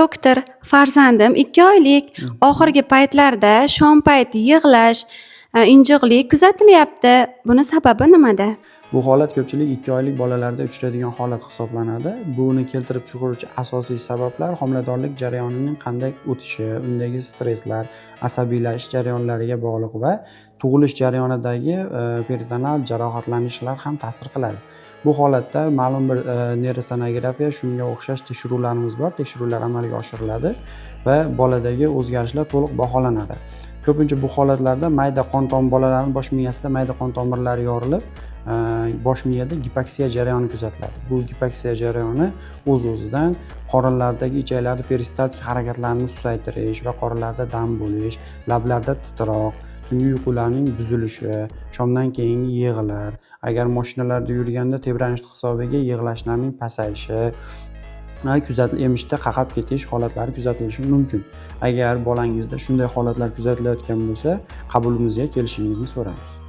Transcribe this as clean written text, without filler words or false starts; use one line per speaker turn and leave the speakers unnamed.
Doktor, farzandim 2 oylik. Oxirgi paytlarda shom payti yig'lash, injiqlik kuzatilyapti. Buni sababi nimada?
Bu holat ko'pchilik 2 oylik bolalarda uchraydigan holat hisoblanadi. Buni keltirib chiqaruvchi asosiy sabablar homiladorlik jarayonining qanday o'tishi, undagi stresslar, asabiylashish jarayonlariga bog'liq va tug'ilish jarayonidagi peritonal jarohatlanishlar ham ta'sir qiladi. Bu holatda ma'lum bir neyrosonografiya, shunga o'xshash tekshiruvlarimiz bor, tekshiruvlar amalga oshiriladi va boladagi o'zgarishlar to'liq baholanadi. Ko'pincha bu holatlarda mayda qon tom bolalarning bosh miyasida mayda qon tomirlari yorilib, bosh miyada gipoksiya jarayoni kuzatiladi. Bu gipoksiya jarayoni o'z-o'zidan qorinlardagi ichaklarda peristaltik harakatlarni susaytirish va qorinlarda dam bo'lish, lablarda titroq, tungi uyqularning buzilishi, shomdan keyingi yig'ilar, agar moshinalarda yurganda tebranish hisobiga yig'lashlarning pasayishi, emishda qaqab ketish holatlari kuzatilishi mumkin. Agar bolangizda shunday holatlar kuzatilayotgan bo'lsa, qabulimizga kelishingizni so'raymiz.